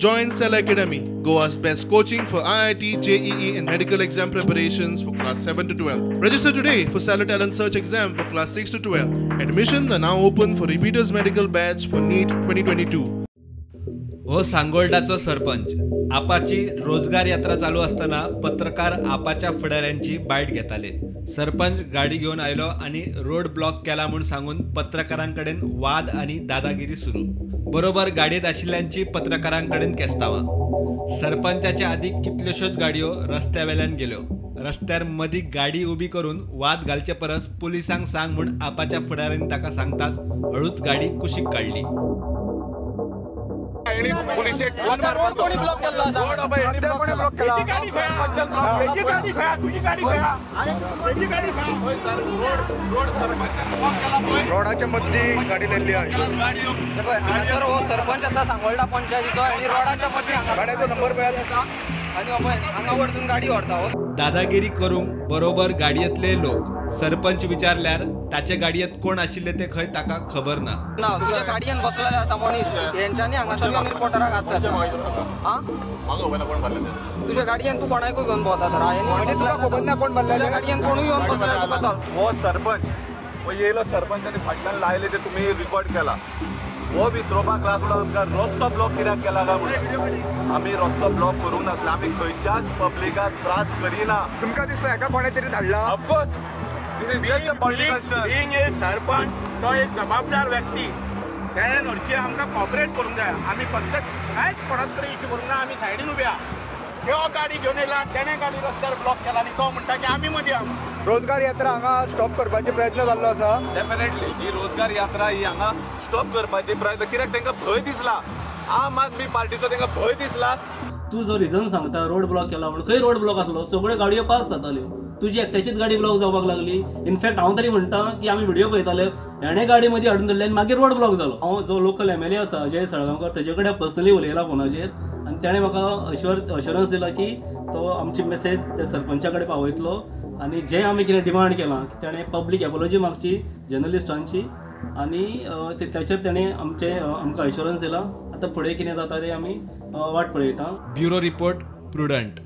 Join Cell Academy, Goa's best coaching for IIT, JEE and medical exam preparations for class 7 to 12. Register today for Cellar Talent Search exam for class 6 to 12. Admissions are now open for repeaters medical batch for NEET 2022. हो सांगोल्डाचो sarpanch Apache रोजगार यात्रा चालू असताना पत्रकार आपाच्या फुडाऱ्यांची बायट घेताले. सरपंच गाडी घेवन आयलो आनी रोड ब्लॉक केला म्हूण सांगून पत्रकारांकडेन वाद आनी दादागिरी सुरू. बरोबर गाडयेंत आशिल्ल्यांची पत्रकारांकडेन केस्तावां. सरपंचाच्या आदी कितल्योश्योच गाडयो रस्त्या वेल्यान गेल्यो. रस्त्यार मदीं गाडी उबी करून वाद घालचे परस पुलिसांक सांग म्हूण आपाच्या फुडाऱ्यांनी ताका सांगताच हळूच गाडी कुशीक काडली. कोणी ब्लॉक केला? रोडाच्या मदली गाडी लायल्ली आहे. हांगासर हो सरपंच आसा सांगोल्डा पंचायतीचो आनी रोडाच्या मदीं गाडयेचो नंबर पळयात आनी हांगा वचून गाडी व्हरता. दादागिरी करूंक बरोबर गाडयेंतले लोक. सरपंच विचारल्यार ताचे गाडयेंत कोण आशिल्ले ते खंय ताका खबर ना. ना तुझ्या गाडयेन बसलेले आसा मनीस हेंच्यांनी हांगासर येवन रिपोर्टराक हात घातला. तुझ्या गाडयेन तूं कोणाकूय घेवन भोंवता तर तुका खबर ना कोण बसलेले? तुझ्या गाडयेन कोणूय येवन बसले तुका चल. हो सरपंच हो येयलो सरपंच आनी फाटल्यान लायले ते तुमी रिकॉर्ड केला. हो विसरोवपाक लागलो आमकां रस्तो ब्लॉक कित्याक केला काय म्हणून. आमी रस्तो ब्लॉक करूंक नासले, आमी खंयच्याच पब्लिकाक त्रास करिना. तुमकां दिसता हेका कोणें तरी धाडला? ऑफकोर्स बीइंग ए सरपंच तो एक जबाबदार व्यक्ती, तेणें हरशीं आमकां कॉपरेट करूंक जाय. आमी कसलेच कांयच कोणाच कडेन इश्यू करूंक ना, आमी सायडीन उबे आहा. त्यो गाडी घेवन येयला, तेणें गाडी रस्त्यार ब्लॉक केला आनी तो म्हणटा की आमी मदीं आहा. रोजगार यात्रा हांगा स्टॉप करपाचे प्रयत्न जाल्लो आसा. डेफिनेटली ही रोजगार यात्रा ही हांगा स्टॉप करपाचे प्रयत्न, कित्याक तांकां भंय दिसला. आम आदमी पार्टीचो तांकां भंय दिसला. तूं जो रिजन सांगता रोड ब्लॉक केला म्हणून, खंय रोड ब्लॉक आसलो? सगळ्यो गाडयो पास जाताल्यो, तुजी एकट्याचीच गाडी ब्लॉक जावपाक लागली. इनफॅक्ट हांव तरी म्हणटा की आमी व्हिडिओ पळयताले, हेणें गाडी मदीं हाडून धरली आनी मागीर रोड ब्लॉक जालो. हांव जो लोकल एमएलए आसा अजय साळगांवकर तेजे कडेन पर्सनली उलयला फोनाचेर आनी तेणें म्हाका अश्योरन्स दिला की तो आमची मेसेज त्या सरपंचा कडेन पावयतलो आनी जें आमी कितें डिमांड केलां की तेणें पब्लीक एपोलॉजी मागची जर्नलिस्टांची आनी ताचेर तेणें आमकां अश्योरन्स दिला. आतां फुडें कितें जाता तें आमी वाट पळयता. Bureau report, Prudent.